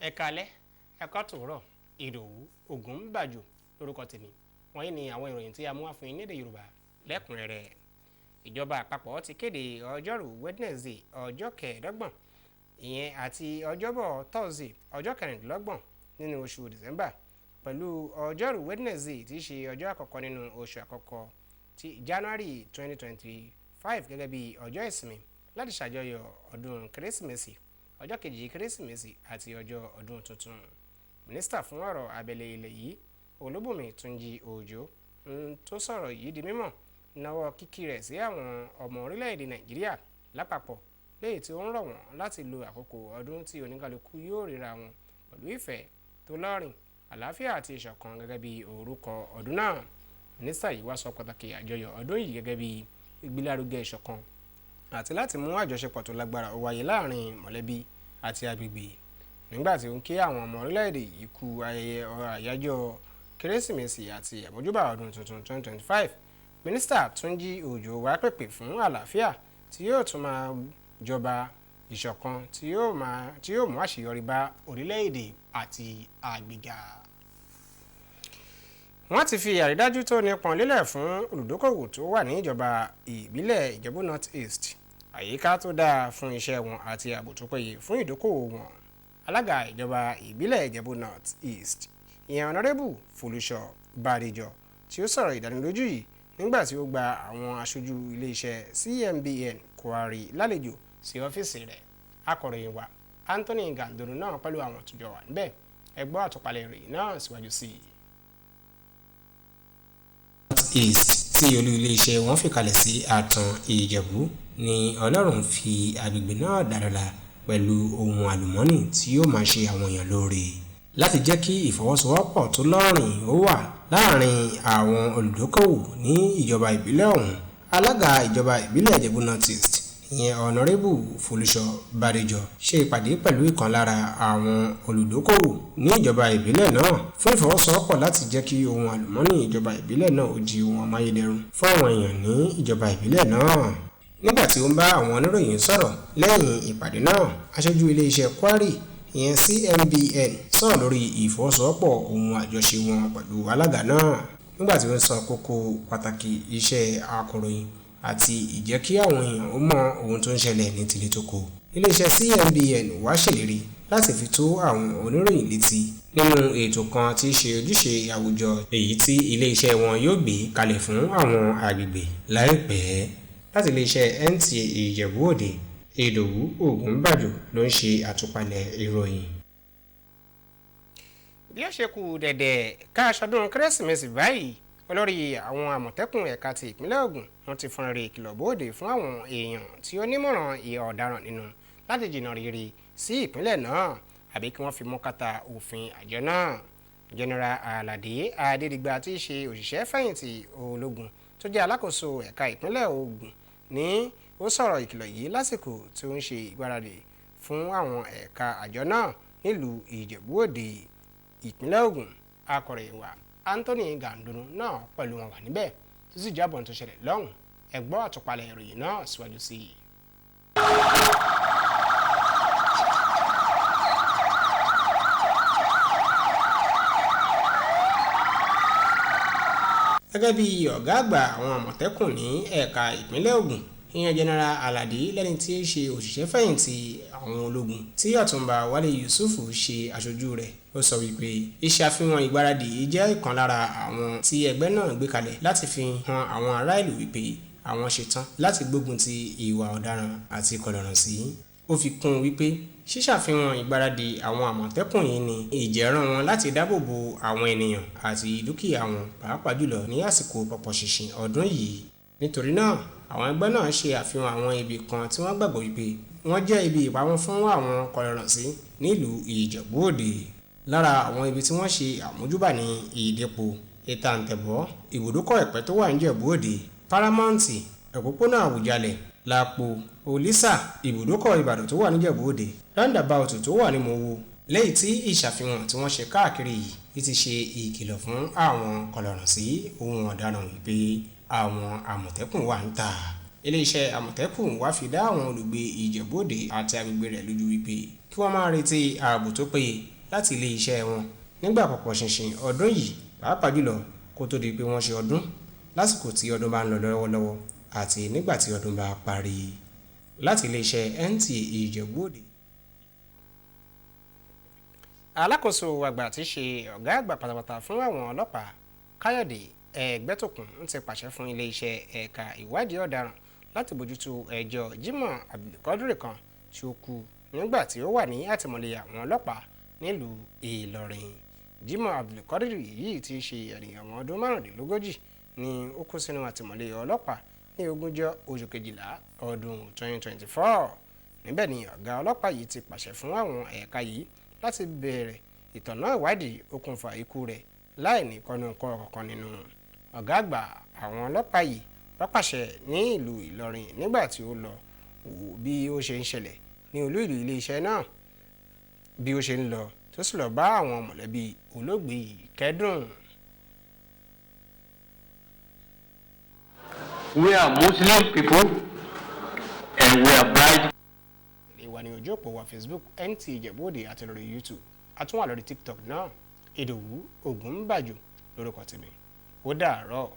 Ẹ̀kalẹ́ ẹ̀kọ́ tòórọ̀. Ìdòwú Ògúnbàjò lórúkọ tèmi. Wọ̀nyí ni àwọn ìròyìn tí a mú wá fún yín ní èdè Yorùbá lẹ́kùnrẹ́rẹ́. Ìjọba àpapọ̀ ti kéde ọjọ́rú Wednesday ọjọ́ 25 ìyẹn àti ọjọ́bọ̀ Thursday ọjọ́ 26 nínú oṣù December pẹ̀lú ọjọ́rú Wednesday tí í ṣe ọjọ́ àkọ́kọ́ nínú oṣù àkọ́kọ́ ti January 2025 gẹ́gẹ́ bí ọjọ́ ìsinmi láti ṣàjọyọ̀ ọdún Kérésìmesì, ọjọ́ kejì Kérésìmesì àti ọjọ́ ọdún tuntun. Mínísítà fún ọ̀rọ̀ abẹ́lé ilẹ̀ yìí, Olúbùnmi Túnjí Òjó, tó sọ̀rọ̀ yìí di mímọ̀ náwó kíkí rẹ̀ sí àwọn ọmọ orílẹ̀-èdè Nàìjíríà lápapọ̀ léyìí tí ó ń rọ̀ wọ́n láti lo àkókò ọdún tí oníkálukú yóò ríra wọn pẹ̀lú ìfẹ́ tó lọ́rìn, àlàáfíà àti ìṣọ̀kan gẹ́gẹ́ bí orúkọ ọdún náà. Mínísítà yìí wá sọ pàtàkì àjọyọ̀ ọdún yìí gẹ́gẹ́ bí ìgbélárugẹ ìṣọ̀kan àti láti mú àjọṣepọ̀ tó lágbára ó wáyé láàrin mọ̀lẹ́bí àti agbègbè. Nígbà tí ó ń kí àwọn ọmọ orílẹ̀-èdè yìí kú ayẹyẹ àyájọ́ Kérésìmesì àti àmójúbà ọdún tuntun 2025, Mínísítà Túnjí Òjó wá pèpè fún àlàáfíà tí yóò tún máa jọba, ìṣọ̀kan tí yóò mú àṣeyọrí bá orílẹ̀-èdè àti àgbéga. Wọ́n ti fi àrídájú tó nípọn lélẹ̀ fún olùdókòwò tó wà ní ìjọba ìbílẹ̀ Ìjẹ̀bú North East, àyíká tó dáa fún iṣẹ́ wọn àti ààbò tó péye fún ìdókòwò wọn. Alága ìjọba ìbílẹ̀ Ìjẹ̀bú North East, ìyẹn Honorable Folúṣọ Bàdéjọ, tí ó sọ̀rọ̀ ìdánilójú yìí nígbà tí ó gba àwọn aṣojú iléeṣẹ́ CMBN Quarry lálejò sí ọ́fíìsì rẹ̀. Akọ̀ròyìn wa Anthony Gandonu náà pẹ̀lú àwọn tó jọ wà níbẹ̀. Ẹ gbọ́ àtúpalẹ̀ ìròyìn náà síwájú sí i. East tí olú iléeṣẹ́ wọn fìkàlẹ̀ sí Ààtàn Ìjẹ̀bú ni Ọlọ́run fi agbègbè náà dá lọ́lá pẹ̀lú ohun àlùmọ́ọ́nì tí yóò máa ṣe àwọn èèyàn lóore. Láti jẹ́ kí ìfọwọ́sowọ́pọ̀ tó lọ́rìn ó wà láàrin àwọn olùdókòwò ní ìjọba ìbílẹ̀ ọ̀hún, alága ìjọba ìbílẹ̀ Ìjẹ̀bú North East, ìyẹn Honorable Folúṣọ Bàdéjọ, ṣe ìpàdé pẹ̀lú ìkan lára àwọn olùdókòwò ní ìjọba ìbílẹ̀ náà fún ìfọwọ́sowọ́pọ̀ láti jẹ́ kí ohun àlùmọ́ọ́nì ìjọba ìbílẹ̀ náà ó di ohun amáyédẹrùn fún àwọn èèyàn ní ìjọba ìbílẹ̀ náà. Nígbà tí ó ń bá àwọn oníròyìn sọ̀rọ̀ lẹ́yìn ìpàdé náà, aṣojú iléeṣẹ́ Quarry ìyẹn CMBN sọ̀rọ̀ lórí ìfọwọ́sowọ́pọ̀ ohun àjọṣe wọn pẹ̀lú alága náà. Nígbà tí ó ń sọ kókó pàtàkì iṣẹ́ akọ̀ròyìn àti ìjẹ́ kí àwọn èèyàn ó mọ ohun tó ń ṣẹlẹ̀ ní tìlé toko, iléeṣẹ́ CMBN wá ṣèlérí láti fi tó àwọn oníròyìn létí nínú ètò kan tí í ṣe ojúṣe àwùjọ èyí tí iléeṣẹ́ wọn yóò gbé kalẹ̀ fún àwọn agbègbè láìpẹ́. Láti iléeṣẹ́ NTA Ìjẹ̀bú Òde, Ìdòwú Ògúnbàjò ló ń ṣe àtúpalẹ̀ ìròyìn. Bí ó ṣe kù dẹ̀dẹ̀ ká aṣọdún Kérésìmesì báyìí, olórí àwọn àmọ̀tẹ́kùn ẹ̀ka ti ìpínlẹ̀ Ògùn wọ́n ti fọn rere ìkìlọ̀ bóde fún àwọn èèyàn tí ó nímọ̀ràn ìhà ọ̀daràn nínú láti jìnnà rere sí ìpínlẹ̀ náà àbí kí wọ́n fi mú kàtà òfin àjọ náà. General Alade Adédìgbà tí í ṣe òṣìṣẹ́ fẹ̀yìntì ológun tó jẹ́ alákòóso ẹ̀ka ìpínlẹ̀ Ògùn ní ó sọ̀rọ̀ ìkìlọ̀ yìí lásìkò tí ó ń ṣe ìgbáradì fún àwọn ẹ̀ka àjọ náà nílùú Ìjẹ̀bú Òde ìpínlẹ̀ Ògùn. Akọ̀ròyìn wa Anthony Gandonu náà pẹ̀lú wọn wà níbẹ̀ tó sì jábọ̀ tó ṣẹlẹ̀ lọ́hùn. Ẹ gbọ́ àtúpalẹ̀ ìròyìn náà síwájú sí i. Gẹ́gẹ́ bí ọ̀gá àgbà àwọn àmọ̀tẹ́kùn ní ẹ̀ka ìpínlẹ̀ Ògùn, ìyẹn General Alade, lẹ́ni tí í ṣe òṣìṣẹ́ fẹ̀yìntì àwọn ológun tí Ọ̀túnba Wálé Yusufu ṣe aṣojú rẹ̀, ó sọ wípé ìṣàfihàn ìgbáradì yìí jẹ́ ìkan lára àwọn tí ẹgbẹ́ náà gbé kalẹ̀ láti fi hàn àwọn ará ìlú wípé àwọn ṣetán láti gbógun ti ìwà ọ̀daràn àti kọ̀lọ̀rànsí. Ó fi kún un wípé ṣíṣàfihàn ìgbáradì àwọn àmọ̀tẹ́kùn yìí ni ìjẹ́rán wọn láti dáàbò bo àwọn ènìyàn àti dúkìá wọn, pàápàá jùlọ ní àsìkò pọ̀pọ̀ṣìnṣìn ọdún yìí. Nítorí náà, àwọn ẹgbẹ́ náà ṣe àfihàn àwọn ibi kan tí wọ́n gbàgbọ́ wípé wọ́n jẹ́ ibi ìpamọ́ fún àwọn kọ̀lọ̀rànsí nílùú Ìjẹ̀bú Òde. Lára àwọn ibi tí wọ́n ṣe àmójúbà ní Ìdìpọ̀, Ìtàǹtẹ̀bọ̀, ibùdókọ̀ Ẹ̀pẹ́ tó wà níjẹ̀bú Òde, Párámọ́ǹtì, òpópónà Àwùjalẹ̀, Lápò, Olísà, ibùdókọ̀ Ìbàdàn tó wà níjẹ̀bú Òde, roundabout tó wà ní Mòwó. Lẹ́yìn tí ìṣàfihàn tí wọ́n ṣe káàkiri yìí ti ṣe ìkìlọ̀ fún àwọn kọ̀lọ̀rànsí ohun ọ̀daràn wípé àwọn àmọ̀tẹ́kùn wà ń tà. Iléeṣẹ́ àmọ̀tẹ́kùn wá fi dá àwọn olùgbé Ìjẹ̀bú Òde àti agbègbè rẹ̀ lójú wípé kí wọ́n máa retí ààbò tó péye Láti ilé iṣẹ́ wọn nígbà pọ̀pọ̀ ṣìnṣìn ọdún yìí, pàápàá jùlọ kó tó di pé wọ́n ṣe ọdún, lásìkò tí ọdún bá ń lọ lọ́wọ́lọ́wọ́ àti nígbà tí ọdún bá parí. Láti ilé iṣẹ́ NTA Ìjẹ̀bú Òde. Alákòóso àgbà tí ṣe ọ̀gá àgbà pátápátá fún àwọn ọlọ́pàá, Káyọ̀dé Ẹgbẹ́tókùn, ti pàṣẹ fún ilé iṣẹ́ ẹ̀ka ìwádìí ọ̀daràn láti bójútó ẹjọ́ Jimoh Abdulkadir kan tí ó kú nígbà tí ó wà ní àtìmọ́lé àwọn ọlọ́pàá nílùú Ìlọrin. Jimoh Abdulkadir yìí ti ṣe ènìyàn ọmọ ọdún 35 ni ó kó sínú àtìmọ́lé ọlọ́pàá ní 20 oṣù kejìlá ọdún 2024. Níbẹ̀ ni ọ̀gá ọlọ́pàá yìí ti pàṣẹ fún àwọn ẹ̀ka yìí láti bẹ̀rẹ̀ ìtọ̀nà ìwádìí okùnfà ikú rẹ̀ láì ní kọ́nu-kọ́ kankan nínú. Ọ̀gá àgbà àwọn ọlọ́pàá yìí wá pàṣẹ ní ìlú Ìlọrin nígbà tí ó lọ wò bí ó ṣe ń ṣẹlẹ̀ ní olú ìlú iléeṣẹ́ náà bí ó ṣe ń lọ, tó sì lọ bá àwọn mọ̀lẹ́bí olóògbé yìí kẹ́dùn. We are Muslim people and we are bright. Tẹ̀lé wa ní ojú òpó wa Facebook, NTA Ìjẹ̀bú Òde, àti lórí YouTube. A tún wà lórí TikTok náà. Ìdòwú Ògúnbàjò lórúkọ tèmi. Ó dàárọ̀.